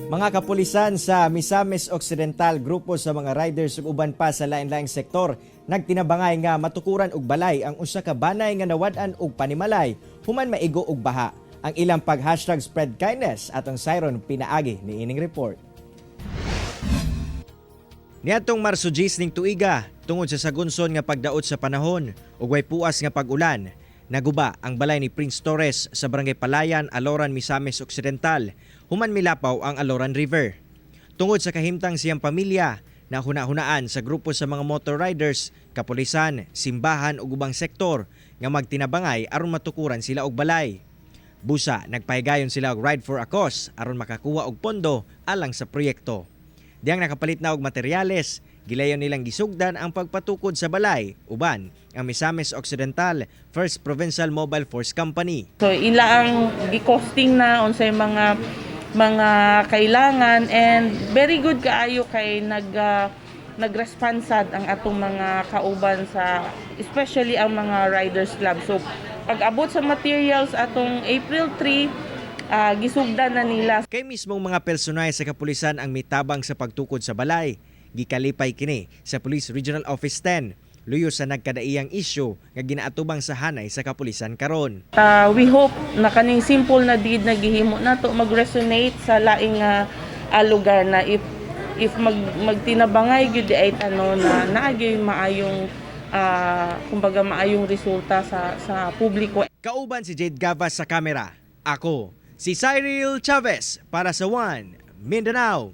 Mga kapulisan sa Misamis Occidental, grupo sa mga riders ug uban pa sa lain-laing sektor, nagtinabangay nga matukuran og balay ang usa ka banay nga nawad-an og panimalay human maigo og baha. Ang ilang pag #SpreadKindness atong sayron pinaagi ni ining report. Niadtong Marso 10 ning tuiga, tungod sa sagunson nga pagdaot sa panahon ug way puas nga pag-ulan, naguba ang balay ni Prince Torres sa Barangay Palayan, Aloran, Misamis Occidental, human milapaw ang Aloran River. Tungod sa kahimtang siyang pamilya, nahuna-hunaan sa grupo sa mga motor riders, kapulisan, simbahan ug ubang sektor nga magtinabangay aron matukuran sila og balay. Busa, nagpahigayon sila og Ride for a Cause aron makakuha og pondo alang sa proyekto. Diyang nakapalit na og materyales, gilayon nilang gisugdan ang pagpatukod sa balay uban ang Misamis Occidental First Provincial Mobile Force Company. So ila ang gi-costing na unsay mga kailangan and very good kaayo kay nag-respond sad ang atong mga kauban sa, especially ang mga riders club. So pag abot sa materials atong April 3, gisugdan na nila. Kay mismong mga personay sa kapulisan ang mitabang sa pagtukod sa balay. Gikalipay kini sa Police Regional Office 10 luyo sa nagkadaiyang isyu nga ginaatubang sa hanay sa kapulisan karon. We hope na kaning simple na deed na gihimo nato mag-resonate sa laing lugar na if magtinabangay gyud ay tano na naa gyud maayong kumbaga maayong resulta sa publiko. Kauban si Jade Gavas sa kamera. Ako, si Cyril Chavez para sa One Mindanao.